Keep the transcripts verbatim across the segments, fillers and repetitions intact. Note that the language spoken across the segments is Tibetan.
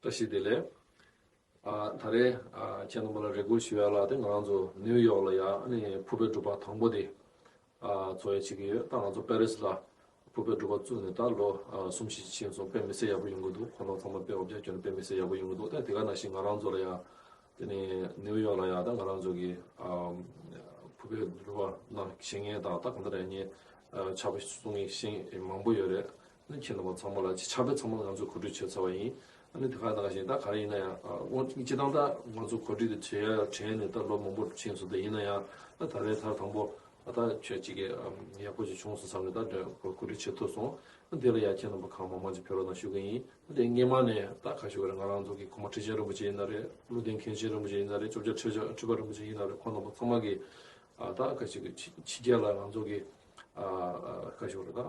བཀྲ་ཤིས་བདེ་ལེགས། ཨ་ད་རེས་ཨ་ཁྱེད་རྣམ་པ་ལ་རེ་སྐུལ་ཞུ་ཡ་ལ་དེ་ང་རང་ཚོ་ནིའུ་ཡོག་ལ་ཡ་ཨ་ནི་ཕུར་པའི་སྒྲུབ་པ་དང་པོ་དེ་ཨ་འཚོགས་ཡ་བྱེད་ཀྱི་ཡོད། ད་ང་ཚོ་པེ་རིས་ལ་ཕུར་པའི་སྒྲུབ་པ་བཙུགས་ནས་ད་ལོ་ཨ་གསུམ་བཞི་ཕྱིན་སོང་། དཔེ་མི་སྲིད་ཡག་པོ་ཡོང་གི་འདུག་ཁོང་རྣམ་ཚང་མ་དཔེ་འོ་བརྒྱལ་བྱས་ནས་དཔེ་མི་སྲིད་ཡག་པོ་ཡོང་གི་འདུག་ད་དེ་ག་ནང་བཞིན་ང་རང་ཚོ་ལ་ཡ་དེ་ནས་ནིའུ་ཡོག་ལ་ཡ་ད་ང་རང་ཚོ་གི་ཨ་ཕུར་པའི་སྒྲུབ་པ་ནང་བཞེངས་མཁན་དང་ད་གང་ལྟར་ཡ་ངས་ཨ་ཕྱག་དཔེ་གསུང་མཁན་ཤེས་མང་པོ་ཡོད་རེད། ཨ་ནི་ཁྱེད་རྣམ་པ་ཚང་མ་ལ་ཕྱག་དཔེ་ཚང་མ་ང་ཚོས་གོ་སྒྲིག་བྱས་ཚར་བ་ཡིན། ཨ་ནི་དེ་ག་ནང་བཞིན་ད་ག་རེ་ཡིན་ན་ཡང་ཨ་དབང་སྤྱི་བཏང་ད་ང་ཚོ་གོ་སྒྲིག་དེ་བྱས་ཡ་དྲན་ནས་ད་ལོ་མང་པོ་ཕྱིན་སོང་། དེ་ཡིན་ན་ཡང་ད་ད་རེས་ད་དང་པོ་ཨ་ད་ཆོས་གཅིག་གི་ཨམ་ཡག་པོ་ཅིག་བྱུང་སོང་བསམ་ནས་ད་གོ་སྒྲིག་བྱེད་ཐུབ་སོང་། ཨ་དེ་ལ་ཡ་ཁྱེད་རྣམ་པ་གང་མང་མང་ཅིག་ཕེབས་རོགས་གནང་ཞུ་གི་ཡིན། ཨ་དེ་སྔས་མ་ནས་ད་ག་ཞུ་གི་རེད། ང་རང་ཚོ་གི་གོང་མ་ཁྲི་ཆེན་རིན་པོ་ཆེ་ཡིན་ན་རེད། བློ་ལྡན་མཁན་ཆེན་རིན་པོ་ཆེ་ཡིན་ན་རེད། སྐྱོབ་རྒྱལ་ཁྲི་ཆེན་ཁྲི་པ་རིན་པོ་ཆེ་ཡིན་ན་རེད། ཁོང་རྣམ་པ་ཚང་མ་གི་ཨ་ད་ག་ཞིག་གི་ཕྱི་ཕྱི་རྒྱལ་ལ་ང་ཚོ་གི་ཨ་ཨ་ག་ཞུ་རེད། ད་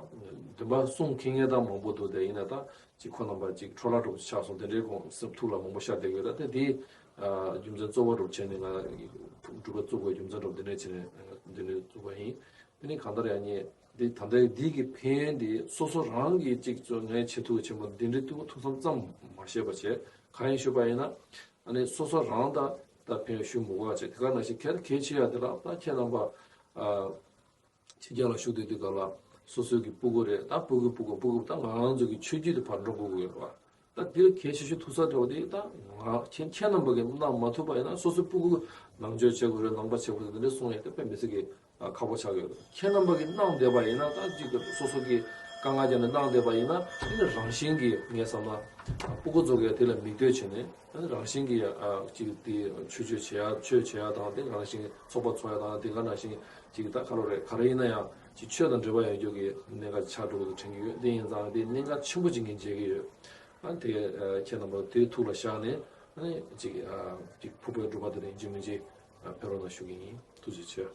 འདུན་པ་གསུང་མཁན་ངས་ད་མང་པོ་འདུག་དེ་ཡིན་ན་ད་ཅིག་ཁོ་རྣམ་པ་ཅིག་འཕྲོ་བརླག་འགྲོ་ཆགས་སོང་། དེ་འདྲའི་དགོངས་སེམས་ཐུགས་ལ་མང་པོ་ཤར་བསྡད་ཡོད། ད་དེ་དེ་ཨ་རྒྱུ་མཚན་གཙོ་བོ་འགྲོ་བྱས་ནས་ང་སྒྲུབ་པ་བཙུགས་དགོས་རྒྱུ་མཚན་འགྲོ་འདི་འདྲ་བྱས་ནས་འདི་འདྲ་བཙུགས་པ་ཡིན། དེ་ནི་གང་ལྟར་ཡང་ཉེ་འདི་ད་ལྟའི་འདི་གི་ཕན་ཡོན་འདི་སོ་སོ་རང་གིས་ཅིག་ཚོ་ངས་བྱེད་ཐུབ་ཆེན་པོ་འདི་འདྲའི་ཐུགས་ཐུགས་བསམ་ཙམ་མ་བཞེས་པ་བྱས། གང་ཡིན་ཞུས་པ་ཡིན་ན་ཨ་ནི་སོ་སོ་རང་ད་ད་ཕན་ཡོན་ཞུ་མི་དགོས་པ་བྱས། དེ་ག་ནང་བཞིན་གལ་གལ་ཆེ་ཡ་དེ་ལ་ད་ཁྱེད་རྣམ་པ་ཨ། ཕྱི་རྒྱལ་ལ་བཞུགས་བསྡད་དུས་སྐབས་ལ་སོ་སོའི་གི་སྤུ་གུ་རེད། ད་སྤུ་གུ་སྤུ་གུ་སྤུ་གུ་ད་ང་རང་ཚོ་གི་ཆོས་བརྒྱུད་དེ་ཕར་འགྲོ་དགོས་ཀྱི་ཡོད་རེད་བ། ད་འདིར་གལ་ཆེ་ཤོས་ཐུག་ས་དེ་བ་དེ་ད་ང་ཁྱེད་ཁྱེད་རྣམ་པ་གི་གནང་མ་ཐུབ་པ་ཡིན་ན་སོ་སོའི་སྤུ་གུ་ནང་ཆོས་བྱེད་དགོས་རེད། ནང་པ་བྱེད་དགོས་རེད། འདི་འདྲ་གསུང་ཡ་དེ་དཔེ་མི་སྲིད་གི་ཁག་པོ་ཆགས་ཡོད་རེད། ཁྱེད་རྣམ་པ་གི་གནང་བསྡད་པ་ཡིན་ན་ད་ཅིག་གི་སོ་སོ་གི་དཀའ་ངལ་རྒྱབ་ནས་གནང་བསྡད་པ་ཡིན་ན་དེ་ནི་རང་བཞིན་གི་ངས་བསམ་ན་སྤུ་གུ་ཚོ་གི་དེ་ལ་མིག་ལྟོས་བྱས་ནས། ཨ་ནི་རང་བཞིན་གྱིས་ཨ་ཅིག་དེ་ཆོས་སྤྱོད་བྱེད་ཡ་ཆོས་བྱེད་ཡ་དང་དེ་རང་བཞིན་ཚོགས་པ་ཚོགས་ཡ་དང་དེ་ག་ནང་བཞིན་ཅིག་ད་ག་རེ་རེད། ག་རེ་ཡིན་ན་ཡང་ཅིག་ཆོས་དང་འབྲེལ་བ་ཡོད་རྒྱུ་གི་གནད་འགག་ཆགས་འགྲོ་གི་དྲན་གྱི་ཡོད། དེ་ཡིན་ཙང་དེ་གནད་འགག་ཆེན་པོ་ཅིག་ངས་མཇལ་གྱི་ཡོད། ཨ་དེ་ཨ་ཁྱེད་རྣམ་པ་དེ་ཐུགས་ལ་བཞག་ནས་ཨ་ནི་ཅིག་ཨ་ཅིག་ཕུར་པའི་སྒྲུབ་པ་དེ་རིང་ཅིག་མིན་ཅིག་ཨ་ཕེབས་རོགས་གནང་ཞུ་གི་ཡིན། ཐུགས་རྗེ་ཆེ།